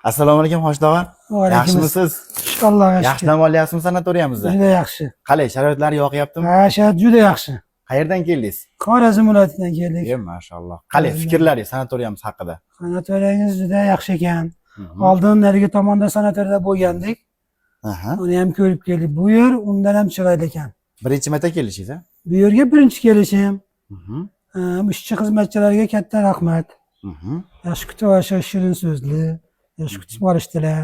Assalomu alaykum, Hoshit og'a. Yaxshimisiz? Allohga Yaxshi shukur. dam olyapsizmi sanatoriyamizda? Juda yaxshi. Qalay, sharoitlar yoqyaptimi? Ha, sharoit juda yaxshi. Qayerdan keldingiz? Xorazm viloyatidan keldik. E, mashalloh. Qalay, fikrlaringiz sanatoriyamiz haqida? Sanatoriyangiz juda yaxshi ekan. Oldin narigi tomonda sanatoriyada bo'lgandik. Uni ham ko'rib keldik. Bu yer undan ham chiroyli ekan. Birinchi marta kelishingiz, a? Bu yerga birinchi kelishim. Ishchi xizmatchilarga katta rahmat. Yaxshi kutib olishadi, shirin so'zli, yaxshi kutib olishdilar.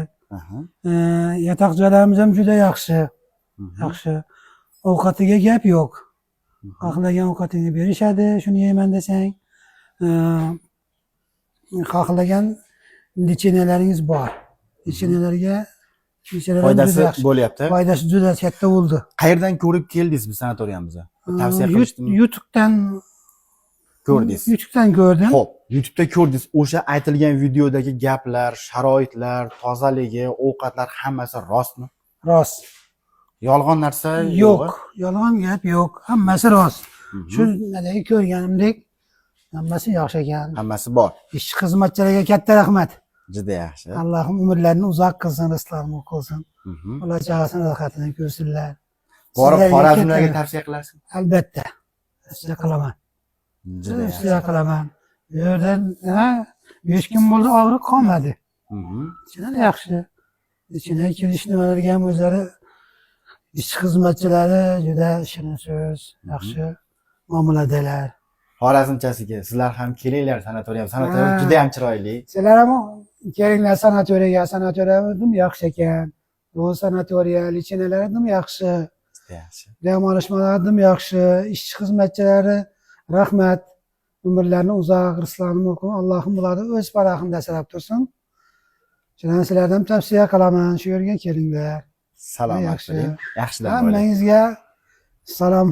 Yotoq joylarimiz ham juda yaxshi. Yaxshi. Ovqatiga gap yo'q. Xohlagan ovqatingni berishadi, shuni yeyman desang. Xohlagan лечения laringiz bor. Лечения larga лечения lar juda Foydasi yaxshi. bo'lyapti. Foydasi juda katta bo'ldi. Qayerdan ko'rib keldingiz bu sanatoriyamizni? Tavsiya qilishdimi? YouTube'dan. Ko'rdingiz. YouTube'dan ko'rdim. Xo'p, YouTube'da ko'rdingiz, o'sha aytilgan videodagi gaplar, sharoitlar, tozaligi, ovqatlar hammasi rostmi? Rost. Yolg'on narsa Yo'q, yolg'on gap yo'q. Hammasi rost. Shu nadagi ko'rganimdek hammasi yaxshi ekan. Hammasi bor. Ishchi xizmatchilarga katta rahmat. Juda yaxshi. Allohim umrlarini uzoq qilsin, rizqlarini mo'l qilsin. Bola chaqasini rohatini ko'rsinlar. Borib Sizlarga Xorazmlarga katta- tavsiya qilasizmi? Albatta. Tavsiya qilaman. Juda yaxshi. Tavsiya qilaman. Bu yerdan ha, 5 kun bo'ldi, og'riq qolmadi. Ichidan yaxshi. Ichidan kirish nimalarga ham o'zlari ishchi xizmatchilari juda shirin so'z, yaxshi muomaladalar. Xorazmchasiga sizlar ham kelinglar sanatoriya. Sanatoriya juda ham chiroyli. Sizlar ham kelinglar sanatoriyaga, sanatoriya dim yaxshi ekan. Bu sanatoriya лечения lari dim yaxshi. Juda yaxshi. Dam olishmalari dim yaxshi. Ishchi xizmatchilari rahmat. Umrlarini uzoq, rizqlarini mo'l qilsin. Allohim bularni o'z panohida asrab tursin. Shularni sizlardan tavsiya qilaman, shu yerga kelinglar. Salomat Yaxshi. bo'ling. Yaxshi dam oling. Hammangizga salom.